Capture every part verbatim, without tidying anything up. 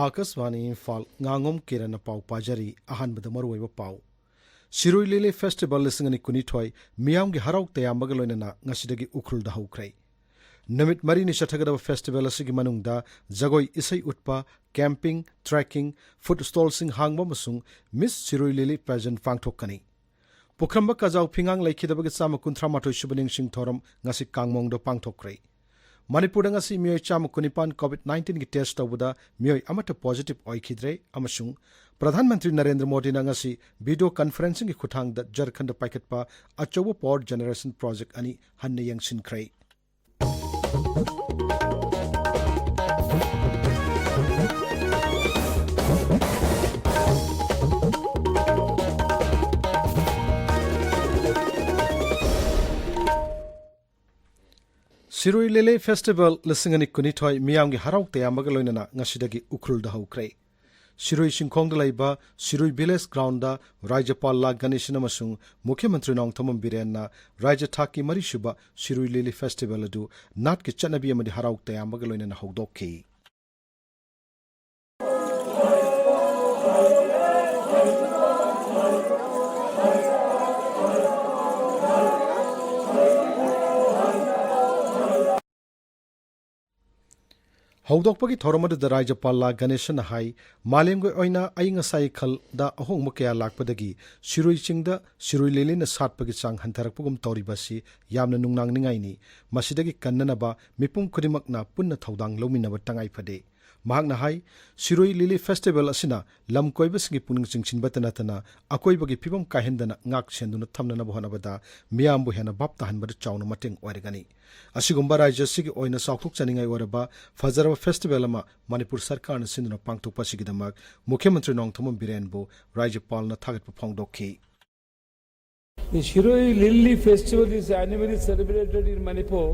ꯑꯥꯀꯥꯁꯕꯥꯅꯤ ꯏꯝꯐꯥꯜ, ꯉꯥꯉꯣꯝ ꯀꯤꯔꯟꯅ ꯄꯥꯎ ꯄꯥꯖꯔꯤ꯫ ꯑꯍꯥꯟꯕꯗ ꯃꯔꯨꯑꯣꯏꯕ ꯄꯥꯎ꯫ ꯁꯤꯔꯨꯏ ꯂꯤꯂꯤ ꯐꯦꯁꯇꯤꯚꯦꯜ ꯂꯤꯁꯤꯡ ꯑꯅꯤ ꯀꯨꯟꯅꯤꯊꯣꯏ ꯃꯤꯌꯥꯝꯒꯤ ꯍꯔꯥꯎ ꯇꯌꯥꯝꯕꯒ ꯂꯣꯏꯅꯅ ꯉꯁꯤꯗꯒꯤ ꯎꯈ꯭ꯔꯨꯜꯗ ꯍꯧꯈ꯭ꯔꯦ꯫ ꯅꯨꯃꯤꯠ ꯃꯔꯤꯅꯤ ꯆꯠꯊꯒꯗꯕ ꯐꯦꯁꯇꯤꯚꯦꯜ ꯑꯁꯤꯒꯤ ꯃꯅꯨꯡꯗ ꯖꯒꯣꯏ ꯏꯁꯩ ꯎꯠꯄ, ꯀꯦꯝꯄꯤꯡ, ꯇ꯭ꯔꯦꯛꯀꯤꯡ, ꯐꯨꯗ ꯁ꯭ꯇꯣꯜꯁꯤꯡ ꯍꯥꯡꯕ ꯑꯃꯁꯨꯡ ꯃꯤꯁ ꯁꯤꯔꯨꯏ ꯂꯤꯂꯤ ꯄꯦꯖꯦꯟ ꯄꯥꯡꯊꯣꯛꯀꯅꯤ꯫ ꯄꯨꯈ꯭ꯔꯝꯕ ꯀꯖꯥꯎ ꯐꯤꯉꯥꯡ ꯂꯩꯈꯤꯗꯕꯒꯤ ꯆꯥꯝꯃ ꯀꯨꯟꯊ꯭ꯔꯥ ꯃꯥꯊꯣꯏ ꯁꯨꯕ ꯅꯤꯡꯁꯤꯡ ꯊꯧꯔꯝ ꯉꯁꯤ ꯀꯥꯡꯃꯣꯡꯗ ꯄꯥꯡꯊꯣꯛꯈ꯭ꯔꯦ꯫ ꯃꯅꯤꯄꯨꯔꯗ ꯉꯁꯤ ꯃꯤꯑꯣꯏ ꯆꯥꯝꯃ ꯀꯨꯟꯅꯤꯄꯥꯟ ꯀꯣꯚꯤꯗ ꯅꯥꯏꯟꯇꯤꯟꯒꯤ ꯇꯦꯁ ꯇꯧꯕꯗ ꯃꯤꯑꯣꯏ ꯑꯃꯠꯇ ꯄꯣꯖꯤꯇꯤꯚ ꯑꯣꯏꯈꯤꯗ꯭ꯔꯦ ꯑꯃꯁꯨꯡ ꯄ꯭ꯔꯙꯥꯟ ꯃꯟꯇ꯭ꯔꯤ ꯅꯔꯦꯟꯗ꯭ꯔ ꯃꯣꯗꯤꯅ ꯉꯁꯤ ꯚꯤꯗꯤꯑꯣ ꯀꯟꯐꯔꯦꯟꯁꯤꯡꯒꯤ ꯈꯨꯠꯊꯥꯡꯗ ꯖꯔꯈꯟꯗ ꯄꯥꯏꯈꯠꯄ ꯑꯆꯧꯕ ꯄꯥꯋꯔ ꯖꯦꯅꯦꯔꯦꯁꯟ ꯄ꯭ꯔꯣꯖꯦꯛ ꯑꯅꯤ ꯍꯟꯅ ꯌꯦꯡꯁꯤꯟꯈ꯭ꯔꯦ꯫ ꯁꯤꯔꯨꯏ ꯂꯤꯂꯤ ꯐꯦꯁꯇꯤꯚꯦꯜ ꯂꯤꯁꯤꯡ ꯑꯅꯤ ꯀꯨꯟꯅꯤꯊꯣꯏ ꯃꯤꯌꯥꯝꯒꯤ ꯍꯔꯥꯎ ꯇꯌꯥꯝꯕꯒ ꯂꯣꯏꯅꯅ ꯉꯁꯤꯗꯒꯤ ꯎꯈ꯭ꯔꯨꯜꯗ ꯍꯧꯈ꯭ꯔꯦ꯫ ꯁꯤꯔꯨꯏ ꯆꯤꯡꯈꯣꯡꯗ ꯂꯩꯕ ꯁꯤꯔꯨꯏ ꯚꯤꯂꯦꯖ ꯒ꯭ꯔꯥꯎꯟꯗ ꯔꯥꯖ꯭ꯌꯄꯥꯜ ꯂꯥ ꯒꯅꯦꯁꯟ ꯑꯃꯁꯨꯡ ꯃꯨꯈ꯭ꯌ ꯃꯟꯇ꯭ꯔꯤ ꯅꯣꯡꯊꯣꯝꯕꯝ ꯕꯤꯔꯦꯟꯅ ꯔꯥꯖ꯭ꯌ ꯊꯥꯛꯀꯤ ꯃꯔꯤꯁꯨꯕ ꯁꯤꯔꯨꯏ ꯂꯤꯂꯤ ꯐꯦꯁꯇꯤꯚꯦꯜ ꯑꯗꯨ ꯅꯥꯠꯀꯤ ꯆꯠꯅꯕꯤ ꯑꯃꯗꯤ ꯍꯔꯥꯎ ꯇꯌꯥꯝꯕꯒ ꯂꯣꯏꯅꯅ ꯍꯧꯗꯣꯛꯈꯤ꯫ ꯍꯧꯗꯣꯛꯄꯒꯤ ꯊꯧꯔꯝ ꯑꯗꯨꯗ ꯔꯥꯖ꯭ꯌꯄꯥꯜ ꯂꯥ ꯒꯅꯦꯁꯟꯅ ꯍꯥꯏ, ꯃꯥꯂꯦꯝꯒꯤ ꯑꯣꯏꯅ ꯑꯏꯪ ꯑꯁꯥꯒꯤ ꯈꯜꯗ ꯑꯍꯣꯡꯕ ꯀꯌꯥ ꯂꯥꯛꯄꯗꯒꯤ ꯁꯤꯔꯨꯏ ꯆꯤꯡꯗ ꯁꯤꯔꯨꯏ ꯂꯤꯂꯤꯅ ꯁꯥꯠꯄꯒꯤ ꯆꯥꯡ ꯍꯟꯊꯔꯛꯄꯒꯨꯝ ꯇꯧꯔꯤꯕ ꯑꯁꯤ ꯌꯥꯝꯅ ꯅꯨꯡꯅꯥꯡꯅꯤꯡꯉꯥꯏꯅꯤ꯫ ꯃꯁꯤꯗꯒꯤ ꯀꯟꯅꯅꯕ ꯃꯤꯄꯨꯝ ꯈꯨꯗꯤꯡꯃꯛꯅ ꯄꯨꯟꯅ ꯊꯧꯗꯥꯡ ꯂꯧꯃꯤꯟꯅꯕ ꯇꯉꯥꯏ ꯐꯗꯦ꯫ ꯃꯍꯥꯛꯅ ꯍꯥꯏ, ꯁꯤꯔꯨꯏ ꯂꯤꯂꯤ ꯐꯦꯁꯇꯤꯚꯦꯜ ꯑꯁꯤꯅ ꯂꯝ ꯀꯣꯏꯕꯁꯤꯡꯒꯤ ꯄꯨꯛꯅꯤꯡ ꯆꯤꯡꯁꯤꯟꯕꯇ ꯅꯠꯇꯅ ꯑꯀꯣꯏꯕꯒꯤ ꯐꯤꯕꯝ ꯀꯥꯏꯍꯟꯗꯅ ꯉꯥꯛ ꯁꯦꯟꯗꯨꯅ ꯊꯝꯅꯅꯕ ꯍꯣꯠꯅꯕꯗ ꯃꯤꯌꯥꯝꯕꯨ ꯍꯦꯟꯅ ꯚꯥꯞ ꯇꯥꯍꯟꯕꯗ ꯆꯥꯎꯅ ꯃꯇꯦꯡ ꯑꯣꯏꯔꯒꯅꯤ꯫ ꯑꯁꯤꯒꯨꯝꯕ ꯔꯥꯖ꯭ꯌ ꯑꯁꯤꯒꯤ ꯑꯣꯏꯅ ꯆꯥꯎꯊꯣꯛꯆꯅꯤꯡꯉꯥꯏ ꯑꯣꯏꯔꯕ ꯐꯖꯔꯕ ꯐꯦꯁꯇꯤꯚꯦꯜ ꯑꯃ ꯃꯅꯤꯄꯨꯔ ꯁꯔꯀꯥꯔꯅ ꯁꯤꯟꯗꯨꯅ ꯄꯥꯡꯊꯣꯛꯄ ꯑꯁꯤꯒꯤꯗꯃꯛ ꯃꯨꯈ꯭ꯌ ꯃꯟꯇ꯭ꯔꯤ ꯅꯣꯡꯊꯣꯝꯕꯝ ꯕꯤꯔꯦꯟꯕꯨ ꯔꯥꯖ꯭ꯌꯄꯥꯜꯅ ꯊꯥꯒꯠꯄ ꯐꯣꯡꯗꯣꯛꯈꯤ꯫ The Shirui Lily Festival is annually celebrated in Manipur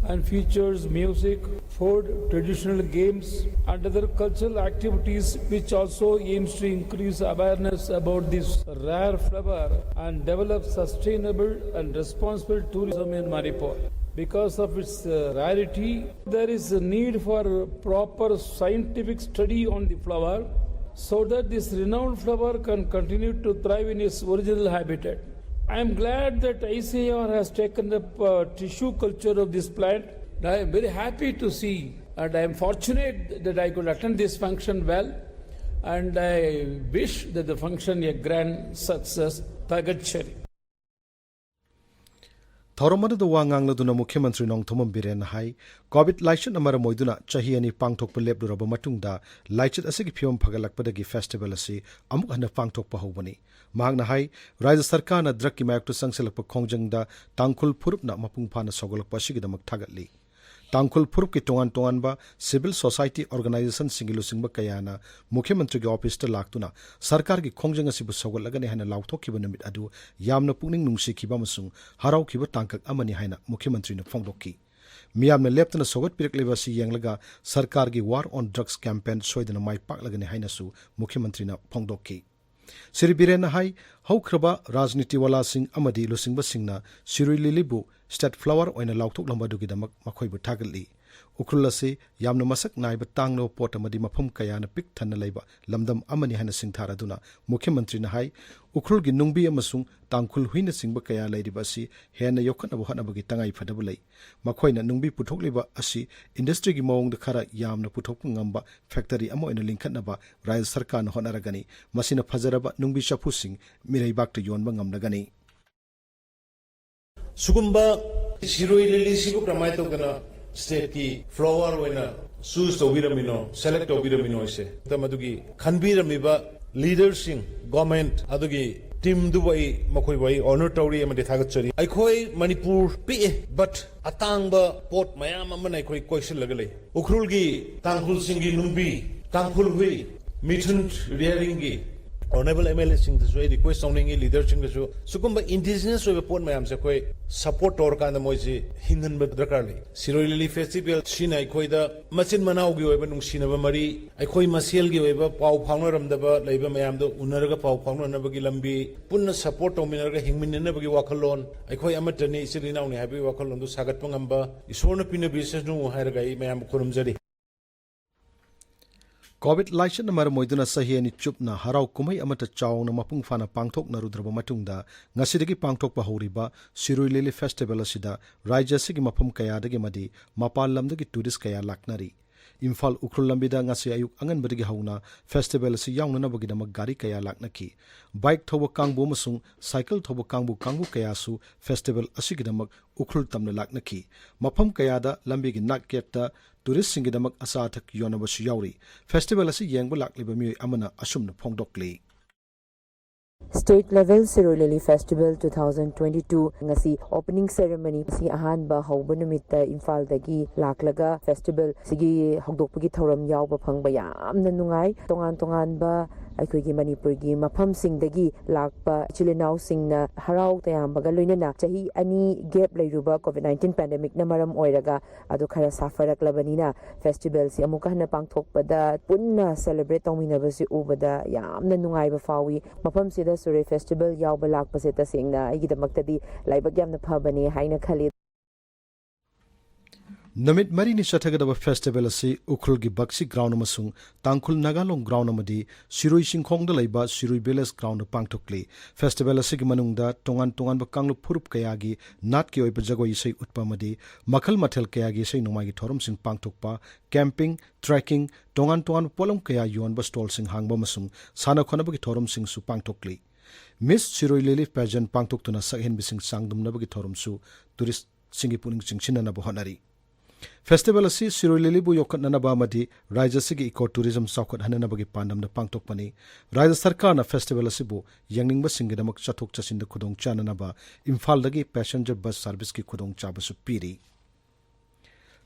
and features music, food, traditional games, and other cultural activities, which also aims to increase awareness about this rare flower and develop sustainable and responsible tourism in Manipur. Because of its uh, rarity, there is a need for proper scientific study on the flower so that this renowned flower can continue to thrive in its original habitat. I am glad that I C A R has taken up uh, tissue culture of this plant. And I am very happy to see, and I am fortunate that I could attend this function well, and I wish that the function a grand success. Thagatcheri. ꯊꯧꯔꯝ ꯑꯗꯨꯗ ꯋꯥ ꯉꯥꯡꯂꯗꯨꯅ ꯃꯨꯈ꯭ꯌ ꯃꯟꯇ꯭ꯔꯤ ꯅꯣꯡꯊꯣꯝꯕꯝ ꯕꯤꯔꯦꯟꯅ ꯍꯥꯏ, COVID ꯂꯥꯏꯆꯠꯅ ꯃꯔꯝ ꯑꯣꯏꯗꯨꯅ ꯆꯍꯤ ꯑꯅꯤ ꯄꯥꯡꯊꯣꯛꯄ ꯂꯦꯞꯂꯨꯔꯕ ꯃꯇꯨꯡꯗ ꯂꯥꯏꯆꯠ ꯑꯁꯤꯒꯤ ꯐꯤꯕꯝ ꯐꯒꯠꯂꯛꯄꯗꯒꯤ ꯐꯦꯁꯇꯤꯚꯦꯜ ꯑꯁꯤ ꯑꯃꯨꯛ ꯍꯟꯅ ꯄꯥꯡꯊꯣꯛꯄ ꯍꯧꯕꯅꯤ꯫ ꯃꯍꯥꯛꯅ ꯍꯥꯏ, ꯔꯥꯖ꯭ꯌ ꯁꯔꯀꯥꯔꯅ ꯗ꯭ꯔꯒꯀꯤ ꯃꯥꯌꯣꯛꯇ ꯆꯪꯁꯤꯜꯂꯛꯄ ꯈꯣꯡꯖꯪꯗ ꯇꯥꯡꯈꯨꯜ ꯐꯨꯔꯨꯞꯅ ꯃꯄꯨꯡ ꯐꯥꯅ ꯁꯧꯒꯠꯂꯛꯄ ꯑꯁꯤꯒꯤꯗꯃꯛ ꯊꯥꯒꯠꯂꯤ꯫ ꯇꯥꯡꯈꯨꯜ ꯐꯨꯔꯨꯞꯀꯤ ꯇꯣꯉꯥꯟ ꯇꯣꯉꯥꯟꯕ ꯁꯤꯚꯤꯜ ꯁꯣꯁꯥꯏꯇꯤ ꯑꯣꯔꯒꯅꯥꯏꯖꯦꯁꯟꯁꯤꯡꯒꯤ ꯂꯨꯆꯤꯡꯕ ꯀꯌꯥꯅ ꯃꯨꯈ꯭ꯌ ꯃꯟꯇ꯭ꯔꯤꯒꯤ ꯑꯣꯐꯤꯁꯇ ꯂꯥꯛꯇꯨꯅ ꯁꯔꯀꯥꯔꯒꯤ ꯈꯣꯡꯖꯪ ꯑꯁꯤꯕꯨ ꯁꯧꯒꯠꯂꯒꯅꯤ ꯍꯥꯏꯅ ꯂꯥꯎꯊꯣꯛꯈꯤꯕ ꯅꯨꯃꯤꯠ ꯑꯗꯨ ꯌꯥꯝꯅ ꯄꯨꯛꯅꯤꯡ ꯅꯨꯡꯁꯤꯈꯤꯕ ꯑꯃꯁꯨꯡ ꯍꯔꯥꯎꯈꯤꯕ ꯇꯥꯡꯀꯛ ꯑꯃꯅꯤ ꯍꯥꯏꯅ ꯃꯨꯈ꯭ꯌ ꯃꯟꯇ꯭ꯔꯤꯅ ꯐꯣꯡꯗꯣꯛꯈꯤ꯫ ꯃꯤꯌꯥꯝꯅ ꯂꯦꯞꯇꯅ ꯁꯧꯒꯠꯄꯤꯔꯛꯂꯤꯕ ꯑꯁꯤ ꯌꯦꯡꯂꯒ ꯁꯔꯀꯥꯔꯒꯤ War on Drugs campaign ꯁꯣꯏꯗꯅ ꯃꯥꯏ ꯄꯥꯛꯂꯒꯅꯤ ꯍꯥꯏꯅꯁꯨ ꯃꯨꯈ꯭ꯌ ꯃꯟꯇ꯭ꯔꯤꯅ ꯐꯣꯡꯗꯣꯛꯈꯤ꯫ ꯁ꯭ꯔꯤ ꯕꯤꯔꯦꯟꯅ ꯍꯥꯏ, ꯍꯧꯈ꯭ꯔꯕ ꯔꯥꯖꯅꯤꯇꯤ ꯋꯥꯂꯥꯁꯤꯡ ꯑꯃꯗꯤ ꯂꯨꯆꯤꯡꯕꯁꯤꯡꯅ ꯁꯤꯔꯨꯏ ꯂꯤꯂꯤꯕꯨ ꯁ꯭ꯇꯦꯠ ꯐ꯭ꯂꯥꯋꯔ ꯑꯣꯏꯅ ꯂꯥꯎꯊꯣꯛꯂꯝꯕ ꯑꯗꯨꯒꯤꯗꯃꯛ ꯃꯈꯣꯏꯕꯨ ꯊꯥꯒꯠꯂꯤ꯫ ꯎꯈ꯭ꯔꯨꯜ ꯑꯁꯤ ꯌꯥꯝꯅ ꯃꯁꯛ ꯅꯥꯏꯕ ꯇꯥꯡꯂꯕ ꯄꯣꯠ ꯑꯃꯗꯤ ꯃꯐꯝ ꯀꯌꯥꯅ ꯄꯤꯛ ꯊꯟꯅ ꯂꯩꯕ ꯂꯝꯗꯝ ꯑꯃꯅꯤ ꯍꯥꯏꯅ ꯁꯤꯡꯊꯥꯔꯗꯨꯅ ꯃꯨꯈ꯭ꯌ ꯃꯟꯇ꯭ꯔꯤꯅ ꯍꯥꯏ, ꯎꯈ꯭ꯔꯨꯜꯒꯤ ꯅꯨꯡꯕꯤ ꯑꯃꯁꯨꯡ ꯇꯥꯡꯈꯨꯜ ꯍꯨꯏꯅꯆꯤꯡꯕ ꯀꯌꯥ ꯂꯩꯔꯤꯕ ꯑꯁꯤ ꯍꯦꯟꯅ ꯌꯣꯛꯈꯠꯅꯕ ꯍꯣꯠꯅꯕꯒꯤ ꯇꯉꯥꯏ ꯐꯗꯕ ꯂꯩ꯫ ꯃꯈꯣꯏꯅ ꯅꯨꯡꯕꯤ ꯄꯨꯊꯣꯛꯂꯤꯕ ꯑꯁꯤ ꯏꯟꯗꯁꯇ꯭ꯔꯤꯒꯤ ꯃꯑꯣꯡꯗ ꯈꯔ ꯌꯥꯝꯅ ꯄꯨꯊꯣꯛꯄ ꯉꯝꯕ ꯐꯦꯛꯇꯔꯤ ꯑꯃ ꯑꯣꯏꯅ ꯂꯤꯡꯈꯠꯅꯕ ꯔꯥꯖ꯭ꯌ ꯁꯔꯀꯥꯔꯅ ꯍꯣꯠꯅꯔꯒꯅꯤ꯫ ꯃꯁꯤꯅ ꯐꯖꯔꯕ ꯅꯨꯡꯕꯤ ꯆꯐꯨꯁꯤꯡ ꯃꯤꯔꯩꯕꯥꯛꯇ ꯌꯣꯟꯕ ꯉꯝꯂꯒꯅꯤ꯫ ꯁꯤꯒꯨꯝꯕ ꯁꯤꯔꯣꯏ ꯂꯤꯂꯤꯁꯤꯕꯨ ꯀꯔꯝꯍꯥꯏꯅ ꯇꯧꯗꯅ ꯁ꯭ꯇꯦꯠꯀꯤ ꯐ꯭ꯂꯥꯋꯔ ꯑꯣꯏꯅ ꯆꯨꯁ ꯇꯧꯕꯤꯔꯝꯃꯤꯅꯣ, ꯁꯦꯂꯦꯛ ꯇꯧꯕꯤꯔꯝꯃꯤꯅꯣ ꯍꯥꯏꯁꯦ ꯃꯗꯨꯒꯤ ꯈꯟꯕꯤꯔꯝꯃꯤꯕ ꯂꯤꯗꯔꯁꯤꯡ, ꯒꯣꯔꯃꯦꯟꯠ ꯑꯗꯨꯒꯤ ꯇꯤꯝꯗꯨꯕꯨ ꯑꯩ, ꯃꯈꯣꯏꯕꯨ ꯑꯩ ꯑꯣꯅꯔ ꯇꯧꯔꯤ ꯑꯃꯗꯤ ꯊꯥꯒꯠꯆꯔꯤ꯫ ꯑꯩꯈꯣꯏ ꯃꯅꯤꯄꯨꯔ ꯄꯤꯛꯑꯦ, ꯕꯠ ꯑꯇꯥꯡꯕ ꯄꯣꯠ ꯃꯌꯥꯝ ꯑꯃꯅ ꯑꯩꯈꯣꯏ ꯀꯣꯏꯁꯤꯜꯂꯒ ꯂꯩ꯫ ꯎꯈ꯭ꯔꯨꯜꯒꯤ ꯇꯥꯡꯈꯨꯜꯁꯤꯡꯒꯤ ꯅꯨꯡꯕꯤ, ꯇꯥꯡꯈꯨꯜ ꯍꯨꯏ, ꯃꯤꯊꯨꯟ ꯔꯤꯌꯔꯤꯡꯒꯤ Honourable M L A ꯁꯤꯡꯗꯁꯨ ꯑꯩ request ꯇꯧꯅꯤꯡꯉꯤ, leader ꯁꯤꯡꯗꯁꯨ, ꯁꯤꯒꯨꯝꯕ indigenous ꯑꯣꯏꯕ ꯄꯣꯠ ꯃꯌꯥꯝꯁꯦ ꯑꯩꯈꯣꯏ support ꯇꯧꯔꯀꯥꯟꯗ ꯃꯣꯏꯁꯤ ꯍꯤꯡꯍꯟꯕ ꯗꯔꯀꯥꯔ ꯂꯩ꯫ ꯁꯤꯔꯣꯏ ꯂꯤꯂꯤ festival ꯁꯤꯅ ꯑꯩꯈꯣꯏꯗ ꯃꯆꯤꯟ ꯃꯅꯥꯎꯒꯤ ꯑꯣꯏꯕ ꯅꯨꯡꯁꯤꯅꯕ ꯃꯔꯤ, ꯑꯩꯈꯣꯏ ꯃꯁꯦꯜꯒꯤ ꯑꯣꯏꯕ ꯄꯥꯎ ꯐꯥꯎꯅꯔꯝꯗꯕ ꯂꯩꯕ ꯃꯌꯥꯝꯗꯣ ꯎꯅꯔꯒ ꯄꯥꯎ ꯐꯥꯎꯅꯅꯕꯒꯤ ꯂꯝꯕꯤ, ꯄꯨꯟꯅ support ꯇꯧꯃꯤꯟꯅꯔꯒ ꯍꯤꯡꯃꯤꯟꯅꯅꯕꯒꯤ ꯋꯥꯈꯜꯂꯣꯟ, ꯑꯩꯈꯣꯏ ꯑꯃꯠꯇꯅꯤ, ꯏꯆꯤꯜ ꯏꯅꯥꯎꯅꯤ ꯍꯥꯏꯕꯒꯤ ꯋꯥꯈꯜꯂꯣꯟꯗꯨ ꯁꯥꯒꯠꯄ ꯉꯝꯕ ꯏꯁꯣꯔꯅ ꯄꯤꯅꯕꯤꯁꯅꯨ ꯍꯥꯏꯔꯒ ꯑꯩ ꯃꯌꯥꯝꯕꯨ ꯈꯨꯔꯨꯝꯖꯔꯤ꯫ ꯀꯣꯚꯤꯗ ꯂꯥꯏꯆꯠꯅ ꯃꯔꯝ ꯑꯣꯏꯗꯨꯅ ꯆꯍꯤ ꯑꯅꯤ ꯆꯨꯞꯅ ꯍꯔꯥꯎ ꯀꯨꯝꯍꯩ ꯑꯃꯠꯇ ꯆꯥꯎꯅ ꯃꯄꯨꯡ ꯐꯥꯅ ꯄꯥꯡꯊꯣꯛꯅꯔꯨꯗ꯭ꯔꯕ ꯃꯇꯨꯡꯗ ꯉꯁꯤꯗꯒꯤ ꯄꯥꯡꯊꯣꯛꯄ ꯍꯧꯔꯤꯕ ꯁꯤꯔꯣꯏ ꯂꯤꯂꯤ festival ꯑꯁꯤꯗ ꯔꯥꯖ꯭ꯌ ꯑꯁꯤꯒꯤ ꯃꯐꯝ ꯀꯌꯥꯗꯒꯤ ꯑꯃꯗꯤ ꯃꯄꯥꯟ ꯂꯝꯗꯒꯤ tourist ꯀꯌꯥ ꯂꯥꯛꯅꯔꯤ꯫ ꯏꯝꯐꯥꯜ ꯎꯈ꯭ꯔꯨꯜ ꯂꯝꯕꯤꯗ ꯉꯁꯤ ꯑꯌꯨꯛ ꯑꯉꯟꯕꯗꯒꯤ ꯍꯧꯅ festival ꯑꯁꯤ ꯌꯥꯎꯅꯅꯕꯒꯤꯗꯃꯛ ꯒꯥꯔꯤ ꯀꯌꯥ ꯂꯥꯛꯅꯈꯤ꯫ Bike ꯊꯧꯕ ꯀꯥꯡꯕꯨ ꯑꯃꯁꯨꯡ cycle ꯊꯧꯕ ꯀꯥꯡꯕꯨ ꯀꯥꯡꯕꯨ ꯀꯌꯥꯁꯨ festival ꯑꯁꯤꯒꯤꯗꯃꯛ ꯎꯈ꯭ꯔꯨꯜ ꯇꯝꯅ ꯂꯥꯛꯅꯈꯤ꯫ ꯃꯐꯝ ꯀꯌꯥꯗ ꯂꯝꯕꯤꯒꯤ ꯅꯥꯛꯌꯦꯠꯇ tourist ꯁꯤꯡꯒꯤꯗꯃꯛ ꯑꯆꯥ ꯑꯊꯛ ꯌꯣꯟꯅꯕꯁꯨ ꯌꯥꯎꯔꯤ꯫ Festival ꯑꯁꯤ ꯌꯦꯡꯕ ꯂꯥꯛꯂꯤꯕ ꯃꯤꯑꯣꯏ ꯑꯃꯅ ꯑꯁꯨꯝꯅ ꯐꯣꯡꯗꯣꯛꯂꯤ꯫ State Level Sirui Lily Festival two thousand twenty-two ꯉꯁꯤ opening ceremony ꯑꯁꯤ ꯑꯍꯥꯟꯕ ꯍꯧꯕ ꯅꯨꯃꯤꯠꯇ ꯏꯝꯐꯥꯜꯗꯒꯤ ꯂꯥꯛꯂꯒ festival ꯁꯤꯒꯤ ꯍꯧꯗꯣꯛꯄꯒꯤ ꯊꯧꯔꯝ ꯌꯥꯎꯕ ꯐꯪꯕ ꯌꯥꯝꯅ ꯅꯨꯡꯉꯥꯏ꯫ ꯇꯣꯉꯥꯟ ꯇꯣꯉꯥꯟꯕ ꯑꯩꯈꯣꯏꯒꯤ ꯃꯅꯤꯄꯨꯔꯒꯤ ꯃꯐꯝꯁꯤꯡꯗꯒꯤ ꯂꯥꯛꯄ ꯏꯆꯤꯜ ꯏꯅꯥꯎꯁꯤꯡꯅ ꯍꯔꯥꯎ ꯇꯌꯥꯝꯕꯒ ꯂꯣꯏꯅꯅ ꯆꯍꯤ ꯑꯅꯤ gap ꯂꯩꯔꯨꯕ COVID nineteen pandemic ꯅ ꯃꯔꯝ ꯑꯣꯏꯔꯒ ꯑꯗꯨ ꯈꯔ ꯁꯥꯐꯔꯛꯂꯕꯅꯤꯅ festival ꯁꯤ ꯑꯃꯨꯛꯀ ꯍꯟꯅ ꯄꯥꯡꯊꯣꯛꯄꯗ ꯄꯨꯟꯅ celebrate ꯇꯧꯃꯤꯟꯅꯕꯁꯤ ꯎꯕꯗ ꯌꯥꯝꯅ ꯅꯨꯡꯉꯥꯏꯕ ꯐꯥꯎꯏ꯫ ꯃꯐꯝꯁꯤꯗ ꯁꯤꯔꯣꯏ festival ꯌꯥꯎꯕ ꯂꯥꯛꯄꯁꯦ ꯇꯁꯦꯡꯅ ꯑꯩꯒꯤꯗꯃꯛꯇꯗꯤ ꯂꯥꯏꯕꯛ ꯌꯥꯝꯅ ꯐꯕꯅꯦ ꯍꯥꯏꯅ ꯈꯜꯂꯤ꯫ ꯅꯨꯃꯤꯠ ꯃꯔꯤꯅꯤ ꯆꯠꯊꯒꯗꯕ festival ꯑꯁꯤ ꯎꯈ꯭ꯔꯨꯜꯒꯤ ꯕꯛꯁꯤ ground ꯑꯃꯁꯨꯡ ꯇꯥꯡꯈꯨꯜ ꯅꯥꯒꯥꯂꯣꯡ ground ꯑꯃꯗꯤ ꯁꯤꯔꯣꯏ ꯆꯤꯡꯈꯣꯡꯗ ꯂꯩꯕ ꯁꯤꯔꯣꯏ village ground ꯗ ꯄꯥꯡꯊꯣꯛꯂꯤ꯫ Festival ꯑꯁꯤꯒꯤ ꯃꯅꯨꯡꯗ ꯇꯣꯉꯥꯟ ꯇꯣꯉꯥꯟꯕ ꯀꯥꯡꯂꯨꯞ ꯐꯨꯔꯨꯞ ꯀꯌꯥꯒꯤ ꯅꯥꯠꯀꯤ ꯑꯣꯏꯕ ꯖꯒꯣꯏ ꯏꯁꯩ ꯎꯠꯄ ꯑꯃꯗꯤ ꯃꯈꯜ ꯃꯊꯦꯜ ꯀꯌꯥꯒꯤ ꯏꯁꯩ ꯅꯣꯡꯃꯥꯏꯒꯤ ꯊꯧꯔꯝꯁꯤꯡ ꯄꯥꯡꯊꯣꯛꯄ, camping, trekking, ꯇꯣꯉꯥꯟ ꯇꯣꯉꯥꯟꯕ ꯄꯣꯠꯂꯝ ꯀꯌꯥ ꯌꯣꯟꯕ stall ꯁꯤꯡ ꯍꯥꯡꯕ ꯑꯃꯁꯨꯡ ꯁꯥꯟꯅ ꯈꯣꯠꯅꯕꯒꯤ ꯊꯧꯔꯝꯁꯤꯡꯁꯨ ꯄꯥꯡꯊꯣꯛꯂꯤ꯫ Miss Sirui Lily pageant ꯄꯥꯡꯊꯣꯛꯇꯨꯅ ꯁꯛꯍꯦꯟꯕꯤꯁꯤꯡ ꯆꯥꯡꯗꯝꯅꯕꯒꯤ ꯊꯧꯔꯝꯁꯨ tourist ꯁꯤꯡꯒꯤ ꯄꯨꯛꯅꯤꯡ ꯆꯤꯡꯁꯤꯟꯅꯅꯕ ꯍꯣꯠꯅꯔꯤ꯫ Festival ꯑꯁꯤ ꯁꯤꯔꯣꯏ ꯂꯤꯂꯤꯕꯨ ꯌꯣꯛꯈꯠꯅꯅꯕ ꯑꯃꯗꯤ ꯔꯥꯖ꯭ꯌ ꯑꯁꯤꯒꯤ eco tourism ꯆꯥꯎꯈꯠꯍꯟꯅꯅꯕꯒꯤ ꯄꯥꯟꯗꯝꯅ ꯄꯥꯡꯊꯣꯛꯄꯅꯤ꯫ ꯔꯥꯖ꯭ꯌ ꯁꯔꯀꯥꯔꯅ festival ꯑꯁꯤꯕꯨ ꯌꯦꯡꯅꯤꯡꯕꯁꯤꯡꯒꯤꯗꯃꯛ ꯆꯠꯊꯣꯛ ꯆꯠꯁꯤꯟꯗ ꯈꯨꯗꯣꯡꯆꯥꯅꯅꯕ ꯏꯝꯐꯥꯜꯗꯒꯤ passenger bus service ꯀꯤ ꯈꯨꯗꯣꯡꯆꯥꯕꯁꯨ ꯄꯤꯔꯤ꯫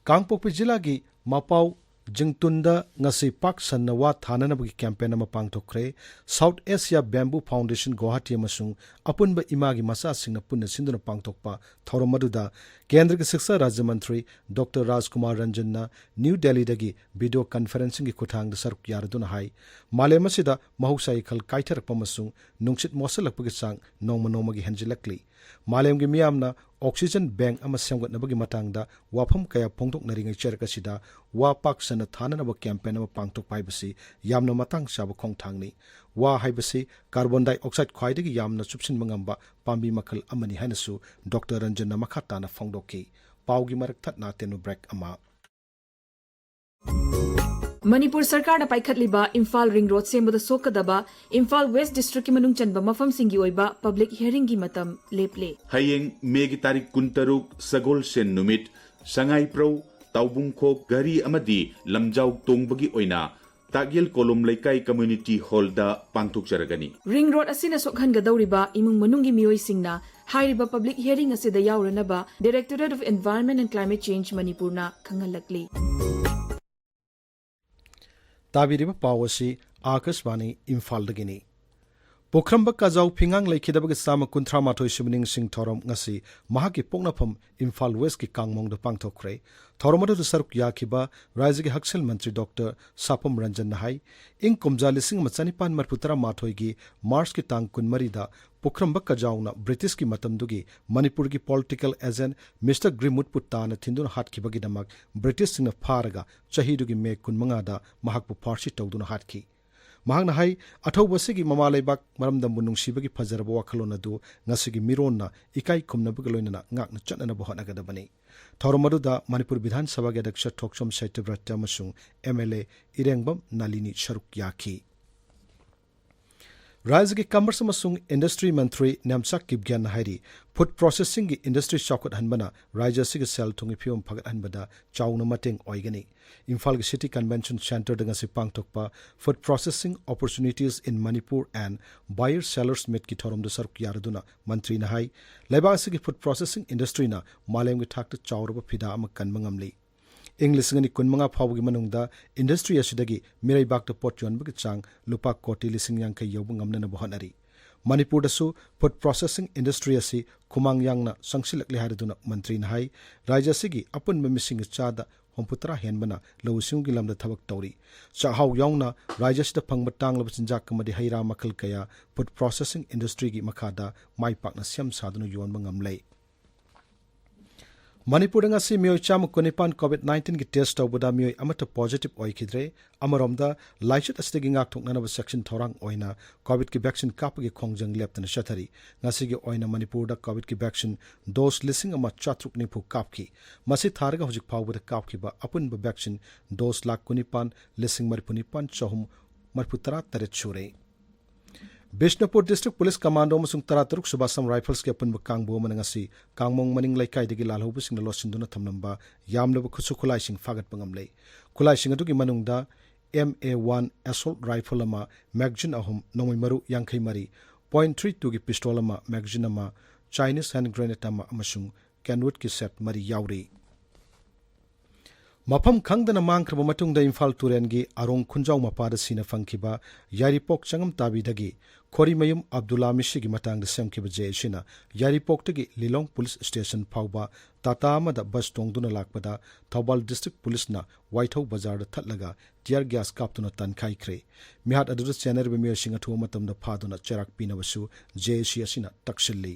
ꯀꯥꯡꯄꯣꯛꯄꯤ ꯖꯤꯂꯥꯒꯤ ꯃꯄꯥꯎ ꯖꯤꯡꯇꯨꯟꯗ ꯉꯁꯤ ꯄꯥꯛ ꯁꯟꯅ ꯋꯥ ꯊꯥꯅꯅꯕꯒꯤ ꯀꯦꯝꯄꯦꯟ ꯑꯃ ꯄꯥꯡꯊꯣꯛꯈ꯭ꯔꯦ꯫ South Asia bamboo foundation Guwahati ꯑꯃꯁꯨꯡ ꯑꯄꯨꯟꯕ ꯏꯃꯥꯒꯤ ꯃꯆꯥꯁꯤꯡꯅ ꯄꯨꯟꯅ ꯁꯤꯟꯗꯨꯅ ꯄꯥꯡꯊꯣꯛꯄ ꯊꯧꯔꯝ ꯑꯗꯨꯗ ꯀꯦꯟꯗ꯭ꯔꯒꯤ ꯁꯤꯛꯁꯥ ꯔꯥꯖ꯭ꯌ ꯃꯟꯇ꯭ꯔꯤ ꯗꯣꯛꯇꯔ ꯔꯥꯖꯀꯨꯃꯥꯔ ꯔꯟꯖꯟꯅ ꯅ꯭ꯌꯨ ꯗꯦꯜꯂꯤꯗꯒꯤ ꯚꯤꯗꯤꯑꯣ ꯀꯟꯐꯔꯦꯟꯁꯤꯡꯒꯤ ꯈꯨꯠꯊꯥꯡꯗ ꯁꯔꯨꯛ ꯌꯥꯔꯗꯨꯅ ꯍꯥꯏ, ꯃꯥꯂꯦꯝ ꯑꯁꯤꯗ ꯃꯍꯧꯁꯥꯒꯤ ꯈꯜ ꯀꯥꯏꯊꯔꯛꯄ ꯑꯃꯁꯨꯡ ꯅꯨꯡꯁꯤꯠ ꯃꯣꯠꯁꯤꯜꯂꯛꯄꯒꯤ ꯆꯥꯡ ꯅꯣꯡꯃ ꯅꯣꯡꯃꯒꯤ ꯍꯦꯟꯖꯤꯜꯂꯛꯂꯤ꯫ ꯃꯥꯂꯦꯝꯒꯤ ꯃꯤꯌꯥꯝꯅ ꯑꯣꯛꯁꯤꯖꯟ ꯕꯦꯡꯛ ꯑꯃ ꯁꯦꯝꯒꯠꯅꯕꯒꯤ ꯃꯇꯥꯡꯗ ꯋꯥꯐꯝ ꯀꯌꯥ ꯐꯣꯡꯗꯣꯛꯅꯔꯤꯉꯩ ꯆꯔꯛ ꯑꯁꯤꯗ ꯋꯥ ꯄꯥꯛ ꯁꯟꯅ ꯊꯥꯅꯅꯕ ꯀꯦꯝꯄꯦꯟ ꯑꯃ ꯄꯥꯡꯊꯣꯛꯄ ꯍꯥꯏꯕꯁꯤ ꯌꯥꯝꯅ ꯃꯇꯥꯡ ꯆꯥꯕ ꯈꯣꯡꯊꯥꯡꯅꯤ꯫ ꯋꯥ ꯍꯥꯏꯕꯁꯤ ꯀꯥꯔꯕꯣꯟ ꯗꯥꯏꯑꯣꯛꯁꯥꯏꯗ ꯈ꯭ꯋꯥꯏꯗꯒꯤ ꯌꯥꯝꯅ ꯆꯨꯞꯁꯤꯟꯕ ꯉꯝꯕ ꯄꯥꯝꯕꯤ ꯃꯈꯜ ꯑꯃꯅꯤ ꯍꯥꯏꯅꯁꯨ ꯗꯣꯛꯇꯔ ꯔꯟꯖꯟꯅ ꯃꯈꯥ ꯇꯥꯅ ꯐꯣꯡꯗꯣꯛꯈꯤ꯫ ꯄꯥꯎꯒꯤ ꯃꯔꯛ ꯊꯠꯅ ꯇꯦꯅꯨ ꯕ꯭ꯔꯦꯛ ꯑꯃ꯫ ꯃꯅꯤꯄꯨꯔ ꯁꯔꯀꯥꯔꯅ ꯄꯥꯏꯈꯠꯂꯤꯕ ꯏꯝꯐꯥꯜ ꯔꯤꯡ ꯔꯣꯗ ꯁꯦꯝꯕꯗ ꯁꯣꯛꯀꯗꯕ ꯏꯝꯐꯥꯜ ꯋꯦꯁ ꯗꯤꯁꯇ꯭ꯔꯤꯛꯀꯤ ꯃꯅꯨꯡ ꯆꯟꯕ ꯃꯐꯝꯁꯤꯡꯒꯤ ꯑꯣꯏꯕ ꯄꯕ꯭ꯂꯤꯛ ꯍꯤꯌꯔꯤꯡꯒꯤ ꯃꯇꯝ ꯂꯦꯞꯂꯦ꯫ ꯍꯌꯦꯡ ꯃꯦꯒꯤ ꯇꯥꯔꯤꯛ ꯀꯨꯟꯇꯔꯨꯛ, ꯁꯒꯣꯜꯁꯦꯟ ꯅꯨꯃꯤꯠ, ꯁꯉꯥꯏꯄ꯭ꯔꯧ, ꯇꯥꯎꯕꯨꯡꯈꯣꯛ, ꯘꯔꯤ ꯑꯃꯗꯤ ꯂꯝꯖꯥꯎ ꯇꯣꯡꯕꯒꯤ ꯑꯣꯏꯅ ꯇꯥꯛꯌꯦꯜ ꯀꯣꯂꯨꯝ ꯂꯩꯀꯥꯏ ꯀꯝꯃ꯭ꯌꯨꯅꯤꯇꯤ ꯍꯣꯜꯗ ꯄꯥꯡꯊꯣꯛꯆꯔꯒꯅꯤ꯫ ꯔꯤꯡ ꯔꯣꯗ ꯑꯁꯤꯅ ꯁꯣꯛꯍꯟꯒꯗꯧꯔꯤꯕ ꯏꯃꯨꯡ ꯃꯅꯨꯡꯒꯤ ꯃꯤꯑꯣꯏꯁꯤꯡꯅ ꯍꯥꯏꯔꯤꯕ ꯄꯕ꯭ꯂꯤꯛ ꯍꯤꯌꯔꯤꯡ ꯑꯁꯤꯗ ꯌꯥꯎꯔꯅꯕ Directorate of Environment and Climate Change ꯃꯅꯤꯄꯨꯔꯅ ꯈꯪꯍꯜꯂꯛꯂꯤ꯫ ꯇꯥꯕꯤꯔꯤꯕ ꯄꯥꯎ ꯑꯁꯤ ꯑꯥꯀꯥꯁꯕꯥꯅꯤ ꯏꯝꯐꯥꯜꯗꯒꯤꯅꯤ꯫ ꯄꯨꯈ꯭ꯔꯝꯕ ꯀꯖꯥꯎ ꯐꯤꯉꯥꯡ ꯂꯩꯈꯤꯗꯕꯒꯤ ꯆꯥꯝꯃ ꯀꯨꯟꯊ꯭ꯔꯥ ꯃꯥꯊꯣꯏ ꯁꯨꯕ ꯅꯤꯡꯁꯤꯡ ꯊꯧꯔꯝ ꯉꯁꯤ ꯃꯍꯥꯛꯀꯤ ꯄꯣꯛꯅꯐꯝ ꯏꯝꯐꯥꯜ ꯋꯦꯁꯀꯤ ꯀꯥꯡꯃꯣꯡꯗ ꯄꯥꯡꯊꯣꯛꯈ꯭ꯔꯦ꯫ ꯊꯧꯔꯝ ꯑꯗꯨꯗ ꯁꯔꯨꯛ ꯌꯥꯈꯤꯕ ꯔꯥꯖ꯭ꯌꯒꯤ ꯍꯛꯁꯦꯜ ꯃꯟꯇ꯭ꯔꯤ ꯗꯣꯛꯇꯔ ꯁꯥꯄꯝ ꯔꯟꯖꯟꯅ ꯍꯥꯏ, ꯏꯪ ꯀꯨꯝꯖꯥ ꯂꯤꯁꯤꯡ ꯑꯃ ꯆꯅꯤꯄꯥꯟ ꯃꯔꯤꯐꯨ ꯇꯔꯥ ꯃꯥꯊꯣꯏꯒꯤ ꯃꯥꯔꯆꯀꯤ ꯇꯥꯡ ꯀꯨꯟꯃꯔꯤꯗ ꯄꯨꯈ꯭ꯔꯝꯕ ꯀꯖꯥꯎꯅ ꯕ꯭ꯔꯤꯇꯤꯁꯀꯤ ꯃꯇꯝꯗꯨꯒꯤ ꯃꯅꯤꯄꯨꯔꯒꯤ ꯄꯣꯂꯤꯇꯤꯀꯦꯜ ꯑꯦꯖꯦꯟꯠ ꯃꯤꯁꯇꯔ ꯒ꯭ꯔꯤꯝꯋꯨꯗꯄꯨ ꯇꯥꯅ ꯊꯤꯟꯗꯨꯅ ꯍꯥꯠꯈꯤꯕꯒꯤꯗꯃꯛ ꯕ꯭ꯔꯤꯇꯤꯁꯁꯤꯡꯅ ꯐꯥꯔꯒ ꯆꯍꯤꯗꯨꯒꯤ ꯃꯦ ꯀꯨꯟꯃꯉꯥꯗ ꯃꯍꯥꯛꯄꯨ ꯐꯥꯔꯁꯤ ꯇꯧꯗꯨꯅ ꯍꯥꯠꯈꯤ꯫ ꯃꯍꯥꯛꯅ ꯍꯥꯏ, ꯑꯊꯧꯕ ꯑꯁꯤꯒꯤ ꯃꯃꯥ ꯂꯩꯕꯥꯛ ꯃꯔꯝꯗꯝꯕꯨ ꯅꯨꯡꯁꯤꯕꯒꯤ ꯐꯖꯔꯕ ꯋꯥꯈꯜꯂꯣꯟ ꯑꯗꯨ ꯉꯁꯤꯒꯤ ꯃꯤꯔꯣꯟꯅ ꯏꯀꯥꯏ ꯈꯨꯝꯅꯕꯒ ꯂꯣꯏꯅꯅ ꯉꯥꯛꯅ ꯆꯠꯅꯅꯕ ꯍꯣꯠꯅꯒꯗꯕꯅꯤ꯫ ꯊꯧꯔꯝ ꯑꯗꯨꯗ ꯃꯅꯤꯄꯨꯔ ꯕꯤꯙꯥꯟ ꯁꯚꯥꯒꯤ ꯑꯗ꯭ꯌꯛꯁ ꯊꯣꯛꯆꯣꯝ ꯁꯇ꯭ꯌꯕ꯭ꯔꯇ ꯑꯃꯁꯨꯡ ꯑꯦꯝ ꯑꯦꯜ ꯑꯦ ꯏꯔꯦꯡꯕꯝ ꯅꯥꯂꯤꯅꯤ ꯁꯔꯨꯛ ꯌꯥꯈꯤ꯫ ꯔꯥꯖ꯭ꯌꯒꯤ ꯀꯃꯔꯁ ꯑꯃꯁꯨꯡ ꯏꯟꯗꯁꯇ꯭ꯔꯤ ꯃꯟꯇ꯭ꯔꯤ ꯅꯦꯝꯆꯥꯛ ꯀꯤꯞꯒꯦꯟꯅ ꯍꯥꯏꯔꯤ, ꯐꯨꯗ ꯄ꯭ꯔꯣꯁꯦꯁꯤꯡꯒꯤ ꯏꯟꯗꯁꯇ꯭ꯔꯤ ꯆꯥꯎꯈꯠꯍꯟꯕꯅ ꯔꯥꯖ꯭ꯌ ꯑꯁꯤꯒꯤ ꯁꯦꯜ ꯊꯨꯝꯒꯤ ꯐꯤꯕꯝ ꯐꯒꯠꯍꯟꯕꯗ ꯆꯥꯎꯅ ꯃꯇꯦꯡ ꯑꯣꯏꯒꯅꯤ꯫ ꯏꯝꯐꯥꯜꯒꯤ ꯁꯤꯇꯤ ꯀꯟꯚꯦꯟꯁꯟ ꯁꯦꯟꯇꯔꯗ ꯉꯁꯤ ꯄꯥꯡꯊꯣꯛꯄ Food Processing Opportunities in Manipur and Buyer Sellers Meetꯀꯤ ꯊꯧꯔꯝꯗ ꯁꯔꯨꯛ ꯌꯥꯔꯗꯨꯅ ꯃꯟꯇ꯭ꯔꯤꯅ ꯍꯥꯏ, ꯂꯩꯕꯥꯛ ꯑꯁꯤꯒꯤ ꯐꯨꯗ ꯄ꯭ꯔꯣꯁꯦꯁꯤꯡ ꯏꯟꯗꯁꯇ꯭ꯔꯤꯅ ꯃꯥꯂꯦꯝꯒꯤ ꯊꯥꯛꯇ ꯆꯥꯎꯔꯕ ꯐꯤꯗꯥ ꯑꯃ ꯀꯟꯕ ꯉꯝꯂꯤ꯫ ꯏꯪ ꯂꯤꯁꯤꯡ ꯑꯅꯤ ꯀꯨꯟꯃꯉꯥ ꯐꯥꯎꯕꯒꯤ ꯃꯅꯨꯡꯗ ꯏꯟꯗꯁꯇ꯭ꯔꯤ ꯑꯁꯤꯗꯒꯤ ꯃꯤꯔꯩꯕꯥꯛꯇ ꯄꯣꯠ ꯌꯣꯟꯕꯒꯤ ꯆꯥꯡ ꯂꯨꯄꯥ ꯀꯣꯇꯤ ꯂꯤꯁꯤꯡ ꯌꯥꯡꯈꯩ ꯌꯧꯕ ꯉꯝꯅꯅꯕ ꯍꯣꯠꯅꯔꯤ꯫ ꯃꯅꯤꯄꯨꯔꯗꯁꯨ ꯐꯨꯗ ꯄ꯭ꯔꯣꯁꯦꯁꯤꯡ ꯏꯟꯗꯁꯇ꯭ꯔꯤ ꯑꯁꯤ ꯈꯨꯃꯥꯡ ꯌꯥꯡꯅ ꯆꯪꯁꯤꯜꯂꯛꯂꯦ ꯍꯥꯏꯗꯨꯅ ꯃꯟꯇ꯭ꯔꯤꯅ ꯍꯥꯏ꯫ ꯔꯥꯖ꯭ꯌ ꯑꯁꯤꯒꯤ ꯑꯄꯨꯟꯕ ꯃꯤꯁꯤꯡꯒꯤ ꯆꯥꯗ ꯍꯨꯝꯐꯨꯇꯔꯥ ꯍꯦꯟꯕꯅ ꯂꯧꯎ ꯁꯤꯡꯎꯒꯤ ꯂꯝꯗ ꯊꯕꯛ ꯇꯧꯔꯤ꯫ ꯆꯥꯛꯍꯥꯎ ꯌꯥꯎꯅ ꯔꯥꯖ꯭ꯌ ꯑꯁꯤꯗ ꯐꯪꯕ ꯇꯥꯡꯂꯕ ꯆꯤꯟꯖꯥꯛ ꯑꯃꯗꯤ ꯍꯩ ꯔꯥ ꯃꯈꯜ ꯀꯌꯥ ꯐꯨꯗ ꯄ꯭ꯔꯣꯁꯦꯁꯤꯡ ꯏꯟꯗꯁꯇ꯭ꯔꯤꯒꯤ ꯃꯈꯥꯗ ꯃꯥꯏ ꯄꯥꯛꯅ ꯁꯦꯝ ꯁꯥꯗꯨꯅ ꯌꯣꯟꯕ ꯉꯝꯂꯦ꯫ ꯃꯅꯤꯄꯨꯔꯗ ꯉꯁꯤ ꯃꯤꯑꯣꯏ ꯆꯥꯝꯃ ꯀꯨꯟꯅꯤꯄꯥꯟ ꯀꯣꯚꯤꯗ ꯅꯥꯏꯟꯇꯤꯟꯒꯤ ꯇꯦꯁ ꯇꯧꯕꯗ ꯃꯤꯑꯣꯏ ꯑꯃꯠꯇ ꯄꯣꯖꯤꯇꯤꯚ ꯑꯣꯏꯈꯤꯗ꯭ꯔꯦ꯫ ꯑꯃꯔꯣꯝꯗ, ꯂꯥꯏꯆꯠ ꯑꯁꯤꯗꯒꯤ ꯉꯥꯛꯊꯣꯛꯅꯅꯕ ꯆꯦꯛꯁꯤꯟ ꯊꯧꯔꯥꯡ ꯑꯣꯏꯅ ꯀꯣꯚꯤꯗꯀꯤ ꯚꯦꯛꯁꯤꯟ ꯀꯥꯞꯄꯒꯤ ꯈꯣꯡꯖꯪ ꯂꯦꯞꯇꯅ ꯆꯠꯊꯔꯤ꯫ ꯉꯁꯤꯒꯤ ꯑꯣꯏꯅ ꯃꯅꯤꯄꯨꯔꯗ ꯀꯣꯚꯤꯗꯀꯤ ꯚꯦꯛꯁꯤꯟ ꯗꯣꯁ ꯂꯤꯁꯤꯡ ꯑꯃ ꯆꯥꯇ꯭ꯔꯨꯛ ꯅꯤꯐꯨ ꯀꯥꯞꯈꯤ꯫ ꯃꯁꯤ ꯊꯥꯔꯒ ꯍꯧꯖꯤꯛ ꯐꯥꯎꯕꯗ ꯀꯥꯞꯈꯤꯕ ꯑꯄꯨꯟꯕ ꯚꯦꯛꯁꯤꯟ ꯗꯣꯁ ꯂꯥꯈ ꯀꯨꯟꯅꯤꯄꯥꯟ ꯂꯤꯁꯤꯡ ꯃꯔꯤꯐꯨ ꯅꯤꯄꯥꯟ ꯆꯍꯨꯝ ꯃꯔꯤꯐꯨ ꯇꯔꯥ ꯇꯔꯦꯠ ꯁꯨꯔꯦ꯫ ꯕꯤꯁꯅꯨꯄꯨꯔ ꯗꯤꯁꯇ꯭ꯔꯤꯛ ꯄꯨꯂꯤꯁ ꯀꯃꯥꯟꯗꯣ ꯑꯃꯁꯨꯡ ꯇꯔꯥꯇꯔꯨꯛ ꯁꯨꯕ ꯑꯁꯥꯝ ꯔꯥꯏꯐꯜꯁꯀꯤ ꯑꯄꯨꯟꯕ ꯀꯥꯡꯕꯨ ꯑꯃꯅ ꯉꯁꯤ ꯀꯥꯡꯃꯣꯡ ꯃꯅꯤꯡ ꯂꯩꯀꯥꯏꯗꯒꯤ ꯂꯥꯜꯍꯧꯕꯁꯤꯡꯅ ꯂꯣꯠꯁꯤꯟꯗꯨꯅ ꯊꯝꯂꯝꯕ ꯌꯥꯝꯂꯕ ꯈꯨꯠꯁꯨ ꯈꯨꯠꯂꯥꯏꯁꯤꯡ ꯐꯥꯒꯠꯄ ꯉꯝꯂꯦ꯫ ꯈꯨꯠꯂꯥꯏꯁꯤꯡ ꯑꯗꯨꯒꯤ ꯃꯅꯨꯡꯗ ꯑꯦꯝ ꯑꯦ ꯋꯥꯟ ꯑꯦꯁꯣꯜꯠ ꯔꯥꯏꯐꯜ ꯑꯃ, ꯃꯦꯒꯖꯤꯟ ꯑꯍꯨꯝ, ꯅꯣꯡꯃꯩ ꯃꯔꯨ ꯌꯥꯡꯈꯩ ꯃꯔꯤ, ꯄꯣꯏꯟꯠ ꯊ꯭ꯔꯤ ꯇꯨꯒꯤ ꯄꯤꯁꯇꯣꯜ ꯑꯃ, ꯃꯦꯒꯖꯤꯟ ꯑꯃ, ꯆꯥꯏꯅꯤꯁ ꯍꯦꯟ ꯒ꯭ꯔꯦꯅꯦꯗ ꯑꯃ ꯑꯃꯁꯨꯡ ꯀꯦꯟꯋꯨꯗꯀꯤ ꯁꯦꯠ ꯃꯔꯤ ꯌꯥꯎꯔꯤ꯫ ꯃꯐꯝ ꯈꯪꯗꯅ ꯃꯥꯡꯈ꯭ꯔꯕ ꯃꯇꯨꯡꯗ ꯏꯝꯐꯥꯜ ꯇꯨꯔꯦꯜꯒꯤ ꯑꯔꯣꯡ ꯈꯨꯟꯖꯥꯎ ꯃꯄꯥꯗ ꯁꯤꯅ ꯐꯪꯈꯤꯕ ꯌꯥꯏꯔꯤꯄꯣꯛ ꯆꯉꯝꯇꯥꯕꯤꯗꯒꯤ ꯈꯣꯔꯤꯃꯌꯨꯝ ꯑꯕꯗꯨꯜꯂꯥ ꯃꯤꯁꯤꯒꯤ ꯃꯇꯥꯡꯗ ꯁꯦꯝꯈꯤꯕ ꯖꯦ ꯑꯦꯁꯤꯅ ꯌꯥꯏꯔꯤꯄꯣꯛꯇꯒꯤ ꯂꯤꯂꯣꯡ ꯄꯨꯂꯤꯁ ꯁ꯭ꯇꯦꯁꯟ ꯐꯥꯎꯕ ꯇꯥꯇꯥ ꯑꯃꯗ ꯕꯁ ꯇꯣꯡꯗꯨꯅ ꯂꯥꯛꯄꯗ ꯊꯧꯕꯥꯜ ꯗꯤꯁꯇ꯭ꯔꯤꯛ ꯄꯨꯂꯤꯁꯅ ꯋꯥꯏꯊꯧ ꯕꯖꯥꯔꯗ ꯊꯠꯂꯒ ꯇꯤꯌꯔ ꯒ꯭ꯌꯥꯁ ꯀꯥꯞꯇꯨꯅ ꯇꯥꯟꯈꯥꯏꯈ꯭ꯔꯦ꯫ ꯃꯤꯍꯥꯠ ꯑꯗꯨꯗ ꯆꯦꯟꯅꯔꯤꯕ ꯃꯤꯑꯣꯏꯁꯤꯡ ꯑꯊꯨꯕ ꯃꯇꯝꯗ ꯐꯥꯗꯨꯅ ꯆꯩꯔꯥꯛ ꯄꯤꯅꯕꯁꯨ ꯖꯦ ꯑꯦꯁꯤ ꯑꯁꯤꯅ ꯇꯛꯁꯤꯜꯂꯤ꯫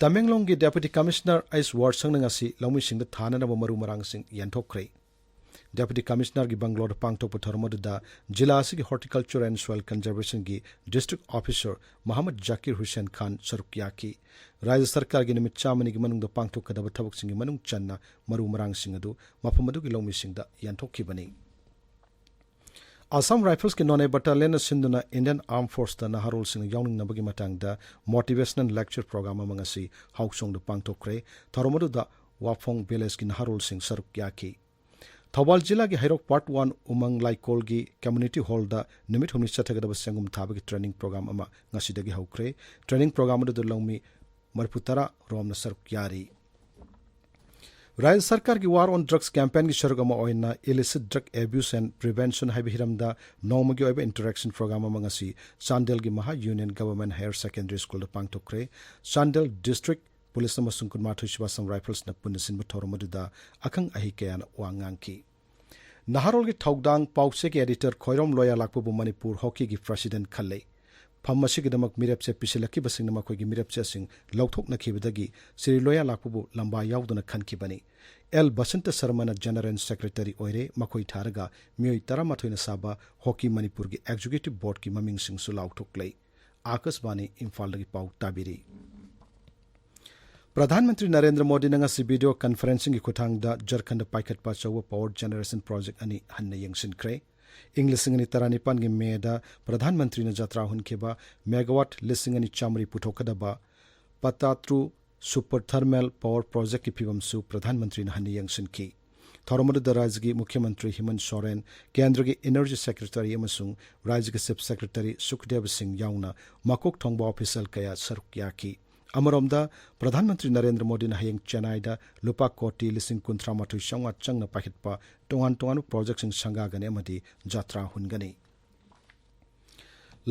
ꯇꯃꯦꯡꯂꯣꯡꯒꯤ ꯗꯦꯄꯨꯇꯤ ꯀꯃꯤꯁꯅꯔ ꯑꯩꯆ ꯋꯥꯔꯁꯪꯅ ꯉꯁꯤ ꯂꯧꯃꯤꯁꯤꯡꯗ ꯊꯥꯅꯅꯕ ꯃꯔꯨ ꯃꯔꯥꯡꯁꯤꯡ ꯌꯦꯟꯊꯣꯛꯈ꯭ꯔꯦ꯫ ꯗꯦꯄꯨꯇꯤ ꯀꯃꯤꯁꯅꯔꯒꯤ ꯕꯪꯒ꯭ꯂꯣꯗ ꯄꯥꯡꯊꯣꯛꯄ ꯊꯧꯔꯝ ꯑꯗꯨꯗ ꯖꯤꯂꯥ ꯑꯁꯤꯒꯤ ꯍꯣꯔꯇꯤꯀꯜꯆꯔ ꯑꯦꯟ ꯁꯣꯏꯜ ꯀꯟꯖꯔꯕꯦꯁꯟꯒꯤ ꯗꯤꯁꯇ꯭ꯔꯤꯛ ꯑꯣꯐꯤꯁꯔ ꯃꯣꯍꯝꯃꯗ ꯖꯀꯤꯔ ꯍꯨꯁꯦꯟ ꯈꯥꯟ ꯁꯔꯨꯛ ꯌꯥꯈꯤ꯫ ꯔꯥꯖ꯭ꯌ ꯁꯔꯀꯥꯔꯒꯤ ꯅꯨꯃꯤꯠ ꯆꯥꯝꯃꯅꯤꯒꯤ ꯃꯅꯨꯡꯗ ꯄꯥꯡꯊꯣꯛꯀꯗꯕ ꯊꯕꯛꯁꯤꯡꯒꯤ ꯃꯅꯨꯡ ꯆꯟꯅ ꯃꯔꯨ ꯃꯔꯥꯡꯁꯤꯡ ꯑꯗꯨ ꯃꯐꯝ ꯑꯗꯨꯒꯤ ꯂꯧꯃꯤꯁꯤꯡꯗ ꯌꯦꯟꯊꯣꯛꯈꯤꯕꯅꯤ꯫ ꯑꯁꯥꯝ ꯔꯥꯏꯐꯜꯁꯀꯤ ꯅꯣꯅꯦ ꯕꯠꯇꯥꯂꯤꯌꯟꯅ ꯁꯤꯟꯗꯨꯅ ꯏꯟꯗꯤꯌꯟ ꯑꯥꯔꯝ ꯐꯣꯔꯁꯇ ꯅꯍꯥꯔꯣꯜꯁꯤꯡꯅ ꯌꯥꯎꯅꯤꯡꯅꯕꯒꯤ ꯃꯇꯥꯡꯗ ꯃꯣꯇꯤꯚꯦꯁꯅꯦꯜ ꯂꯦꯛꯆꯔ ꯄ꯭ꯔꯣꯒ꯭ꯔꯥꯝ ꯑꯃ ꯉꯁꯤ ꯍꯥꯎꯁꯣꯡꯗ ꯄꯥꯡꯊꯣꯛꯈ꯭ꯔꯦ꯫ ꯊꯧꯔꯝ ꯑꯗꯨꯗ ꯋꯥꯐꯣꯡ ꯚꯤꯂꯦꯖꯀꯤ ꯅꯍꯥꯔꯣꯜꯁꯤꯡ ꯁꯔꯨꯛ ꯌꯥꯈꯤ꯫ ꯊꯧꯕꯥꯜ ꯖꯤꯂꯥꯒꯤ ꯍꯩꯔꯣꯛ ꯄꯥꯔꯠ ꯋꯥꯟ ꯎꯃꯪ ꯂꯥꯏꯀꯣꯜꯒꯤ ꯀꯝꯃ꯭ꯌꯨꯅꯤꯇꯤ ꯍꯣꯜꯗ ꯅꯨꯃꯤꯠ ꯍꯨꯝꯅꯤ ꯆꯠꯊꯒꯗꯕ ꯆꯦꯡꯒꯨꯝ ꯊꯥꯕꯒꯤ ꯇ꯭ꯔꯦꯅꯤꯡ ꯄ꯭ꯔꯣꯒ꯭ꯔꯥꯝ ꯑꯃ ꯉꯁꯤꯗꯒꯤ ꯍꯧꯈ꯭ꯔꯦ꯫ ꯇ꯭ꯔꯦꯅꯤꯡ ꯄ꯭ꯔꯣꯒ꯭ꯔꯥꯝ ꯑꯗꯨꯗ ꯂꯧꯃꯤ ꯃꯔꯤꯐꯨ ꯇꯔꯥ ꯔꯣꯝꯅ ꯁꯔꯨꯛ ꯌꯥꯔꯤ꯫ ꯔꯥꯖ꯭ꯌ ꯁꯔꯀꯥꯔꯒꯤ War on Drugs campaignꯒꯤ ꯁꯔꯨꯛ ꯑꯃ ꯑꯣꯏꯅ Illicit Drug Abuse and Prevention ꯍꯥꯏꯕ ꯍꯤꯔꯝꯗ ꯅꯣꯡꯃꯒꯤ ꯑꯣꯏꯕ interaction program ꯑꯃ ꯉꯁꯤ ꯆꯥꯟꯗꯦꯜꯒꯤ ꯃꯍꯥ ꯌꯨꯅꯤꯌꯟ ꯒꯚꯔꯟꯃꯦꯟꯠ ꯍꯥꯌꯔ ꯁꯦꯀꯦꯟꯗꯔꯤ ꯁ꯭ꯀꯨꯜꯗ ꯄꯥꯡꯊꯣꯛꯈ꯭ꯔꯦ꯫ ꯆꯥꯟꯗꯦꯜ ꯗꯤꯁꯇ꯭ꯔꯤꯛ ꯄꯨꯂꯤꯁ ꯑꯃꯁꯨꯡ ꯀꯨꯟꯃꯥꯊꯣꯏ ꯁꯨꯕ ꯑꯁꯥꯝ ꯔꯥꯏꯐꯜꯁꯅ ꯄꯨꯟꯅ ꯁꯤꯟꯕ ꯊꯧꯔꯝ ꯑꯗꯨꯗ ꯑꯈꯪ ꯑꯍꯩ ꯀꯌꯥꯅ ꯋꯥ ꯉꯥꯡꯈꯤ꯫ ꯅꯍꯥꯔꯣꯜꯒꯤ ꯊꯧꯗꯥꯡ ꯄꯥꯎꯆꯦꯒꯤ editor ꯈꯣꯏꯔꯣꯝ ꯂꯣꯌꯥꯂꯥꯛꯄꯕꯨ ꯃꯅꯤꯄꯨꯔ ꯍꯣꯀꯤꯒꯤ president ꯈꯜꯂꯦ꯫ ꯐꯝ ꯑꯁꯤꯒꯤꯗꯃꯛ ꯃꯤꯔꯦꯞꯆꯦ ꯄꯤꯁꯤꯜꯂꯛꯈꯤꯕꯁꯤꯡꯅ ꯃꯈꯣꯏꯒꯤ ꯃꯤꯔꯦꯞꯆꯦꯁꯤꯡ ꯂꯧꯊꯣꯛꯅꯈꯤꯕꯗꯒꯤ ꯁ꯭ꯔꯤ ꯂꯣꯌꯥꯂꯥꯛꯄꯕꯨ ꯂꯝꯕꯥ ꯌꯥꯎꯗꯅ ꯈꯟꯈꯤꯕꯅꯤ꯫ ꯑꯦꯜ ꯕꯁꯟꯇ ꯁꯔꯃꯅ general secretary ꯑꯣꯏꯔꯦ꯫ ꯃꯈꯣꯏ ꯊꯥꯔꯒ ꯃꯤꯑꯣꯏ ꯇꯔꯥꯃꯥꯊꯣꯏꯅ ꯁꯥꯕ ꯍꯣꯀꯤ ꯃꯅꯤꯄꯨꯔꯒꯤ executive boardꯀꯤ ꯃꯃꯤꯡꯁꯤꯡꯁꯨ ꯂꯥꯎꯊꯣꯛꯂꯦ꯫ ꯑꯥꯀꯥꯁꯕꯥꯅꯤ ꯏꯝꯐꯥꯜꯗꯒꯤ ꯄꯥꯎ ꯇꯥꯕꯤꯔꯤ꯫ ꯄ꯭ꯔꯙꯥꯟ ꯃꯟꯇ꯭ꯔꯤ ꯅꯔꯦꯟꯗ꯭ꯔ ꯃꯣꯗꯤꯅ ꯉꯁꯤ video conferencingꯒꯤ ꯈꯨꯠꯊꯥꯡꯗ ꯖꯔꯈꯟꯗ ꯄꯥꯏꯈꯠꯄ ꯑꯆꯧꯕ power generation project ꯑꯅꯤ ꯍꯟꯅ ꯌꯦꯡꯁꯤꯟꯈ꯭ꯔꯦ꯫ ꯏꯪ ꯂꯤꯁꯤꯡ ꯑꯅꯤ ꯇꯔꯥꯅꯤꯄꯥꯟꯒꯤ ꯃꯦꯗ ꯄ꯭ꯔꯙꯥꯟ ꯃꯟꯇ꯭ꯔꯤꯅ ꯖꯇ꯭ꯔꯥ ꯍꯨꯟꯈꯤꯕ megawatt ꯂꯤꯁꯤꯡ ꯑꯅꯤ ꯆꯥꯃꯔꯤ ꯄꯨꯊꯣꯛꯀꯗꯕ ꯄꯇꯥꯇ꯭ꯔꯨ super thermal power projectꯀꯤ ꯐꯤꯕꯝꯁꯨ ꯄ꯭ꯔꯙꯥꯟ ꯃꯟꯇ꯭ꯔꯤꯅ ꯍꯟꯅ ꯌꯦꯡꯁꯤꯟꯈꯤ꯫ ꯊꯧꯔꯝ ꯑꯗꯨꯗ ꯔꯥꯖ꯭ꯌꯒꯤ ꯃꯨꯈ꯭ꯌ ꯃꯟꯇ꯭ꯔꯤ ꯍꯤꯃꯟ ꯁꯣꯔꯦꯟ, ꯀꯦꯟꯗ꯭ꯔꯒꯤ energy secretary ꯑꯃꯁꯨꯡ ꯔꯥꯖ꯭ꯌꯒꯤ chief secretary ꯁꯨꯈꯗꯦꯕ ꯁꯤꯡ ꯌꯥꯎꯅ ꯃꯀꯣꯛ ꯊꯣꯡꯕ official ꯀꯌꯥ ꯁꯔꯨꯛ ꯌꯥꯈꯤ꯫ ꯑꯃꯔꯣꯝꯗ, ꯄ꯭ꯔꯙꯥꯟ ꯃꯟꯇ꯭ꯔꯤ ꯅꯔꯦꯟꯗ꯭ꯔ ꯃꯣꯗꯤꯅ ꯍꯌꯦꯡ ꯆꯦꯟꯅꯥꯏꯗ ꯂꯨꯄꯥ ꯀꯣꯇꯤ ꯂꯤꯁꯤꯡ ꯀꯨꯟꯊ꯭ꯔꯥ ꯃꯥꯊꯣꯏ ꯆꯥꯝꯃꯉꯥ ꯆꯪꯅ ꯄꯥꯏꯈꯠꯄ ꯇꯣꯉꯥꯟ ꯇꯣꯉꯥꯟꯕ projectꯁꯤꯡ ꯁꯪꯒꯥꯒꯅꯤ ꯑꯃꯗꯤ ꯖꯇ꯭ꯔꯥ ꯍꯨꯟꯒꯅꯤ꯫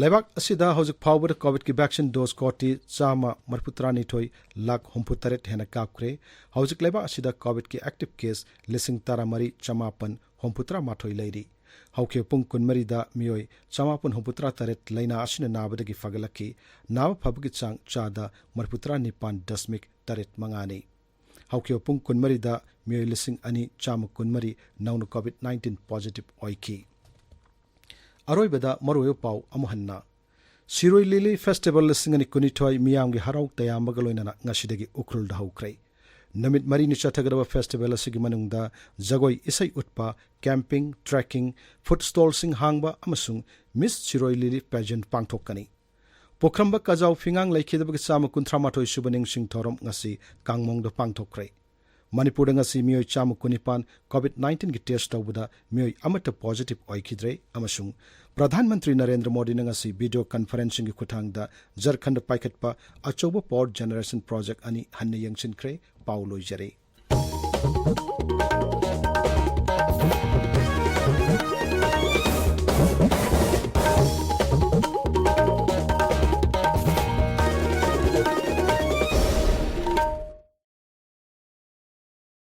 ꯂꯩꯕꯥꯛ ꯑꯁꯤꯗ ꯍꯧꯖꯤꯛ ꯐꯥꯎꯕꯗ COVIDꯀꯤ vaccine dose ꯀꯣꯇꯤ ꯆꯥꯝꯃ ꯃꯔꯤꯐꯨꯇꯔꯥꯅꯤꯊꯣꯏ ꯂꯥꯈ ꯍꯨꯝꯐꯨꯇꯔꯦꯠ ꯍꯦꯟꯅ ꯀꯥꯞꯈ꯭ꯔꯦ꯫ ꯍꯧꯖꯤꯛ ꯂꯩꯕꯥꯛ ꯑꯁꯤꯗ COVIDꯀꯤ active case ꯂꯤꯁꯤꯡ ꯇꯔꯥꯃꯔꯤ ꯆꯥꯃꯥꯄꯟ ꯍꯨꯝꯐꯨꯇꯔꯥꯃꯥꯊꯣꯏ ꯂꯩꯔꯤ꯫ ꯍꯧꯈꯤꯕ ꯄꯨꯡ ꯀꯨꯟꯃꯔꯤꯗ ꯃꯤꯑꯣꯏ ꯆꯥꯃꯥꯄꯟ ꯍꯨꯝꯐꯨꯇꯔꯥ ꯇꯔꯦꯠ ꯂꯥꯏꯅꯥ ꯑꯁꯤꯅ ꯅꯥꯕꯗꯒꯤ ꯐꯒꯠꯂꯛꯈꯤ꯫ ꯅꯥꯕ ꯐꯕꯒꯤ ꯆꯥꯡ ꯆꯥꯗ ꯃꯔꯤꯐꯨꯇꯔꯥ ꯅꯤꯄꯥꯟ ꯗꯁꯃꯤꯛ ꯇꯔꯦꯠ ꯃꯉꯥꯅꯤ꯫ ꯍꯧꯈꯤꯕ ꯄꯨꯡ ꯀꯨꯟꯃꯔꯤꯗ ꯃꯤꯑꯣꯏ ꯂꯤꯁꯤꯡ ꯑꯅꯤ ꯆꯥꯝꯃ ꯀꯨꯟꯃꯔꯤ ꯅꯧꯅ COVID nineteen positive ꯑꯣꯏꯈꯤ꯫ ꯑꯔꯣꯏꯕꯗ ꯃꯔꯨꯑꯣꯏꯕ ꯄꯥꯎ ꯑꯃꯨꯛ ꯍꯟꯅ꯫ ꯁꯤꯔꯣꯏ ꯂꯤꯂꯤ festival ꯂꯤꯁꯤꯡ ꯑꯅꯤ ꯀꯨꯟꯅꯤꯊꯣꯏ ꯃꯤꯌꯥꯝꯒꯤ ꯍꯔꯥꯎ ꯇꯌꯥꯝꯕꯒ ꯂꯣꯏꯅꯅ ꯉꯁꯤꯗꯒꯤ ꯎꯈ꯭ꯔꯨꯜꯗ ꯍꯧꯈ꯭ꯔꯦ꯫ ꯅꯨꯃꯤꯠ ꯃꯔꯤꯅꯤ ꯆꯠꯊꯒꯗꯕ festival ꯑꯁꯤꯒꯤ ꯃꯅꯨꯡꯗ ꯖꯒꯣꯏ ꯏꯁꯩ ꯎꯠꯄ, camping, trekking, food stallꯁꯤꯡ ꯍꯥꯡꯕ ꯑꯃꯁꯨꯡ Miss ꯁꯤꯔꯣꯏ ꯂꯤꯂꯤ pageant ꯄꯥꯡꯊꯣꯛꯀꯅꯤ꯫ ꯄꯨꯈ꯭ꯔꯝꯕ ꯀꯖꯥꯎ ꯐꯤꯉꯥꯡ ꯂꯩꯈꯤꯗꯕꯒꯤ ꯆꯥꯝꯃ ꯀꯨꯟꯊ꯭ꯔꯥ ꯃꯥꯊꯣꯏ ꯁꯨꯕ ꯅꯤꯡꯁꯤꯡ ꯊꯧꯔꯝ ꯉꯁꯤ ꯀꯥꯡꯃꯣꯡꯗ ꯄꯥꯡꯊꯣꯛꯈ꯭ꯔꯦ꯫ ꯃꯅꯤꯄꯨꯔꯗ ꯉꯁꯤ ꯃꯤꯑꯣꯏ ꯆꯥꯝꯃ ꯀꯨꯟꯅꯤꯄꯥꯟ COVID nineteenꯒꯤ test ꯇꯧꯕꯗ ꯃꯤꯑꯣꯏ ꯑꯃꯠꯇ positive ꯑꯣꯏꯈꯤꯗ꯭ꯔꯦ ꯑꯃꯁꯨꯡ ꯄ꯭ꯔꯙꯥꯟ ꯃꯟꯇ꯭ꯔꯤ ꯅꯔꯦꯟꯗ꯭ꯔ ꯃꯣꯗꯤꯅ ꯉꯁꯤ video conferencingꯒꯤ ꯈꯨꯠꯊꯥꯡꯗ ꯖꯔꯈꯟꯗ ꯄꯥꯏꯈꯠꯄ ꯑꯆꯧꯕ power generation project ꯑꯅꯤ ꯍꯟꯅ ꯌꯦꯡꯁꯤꯟꯈ꯭ꯔꯦ꯫ ꯄꯥꯎ ꯂꯣꯏꯖꯔꯦ꯫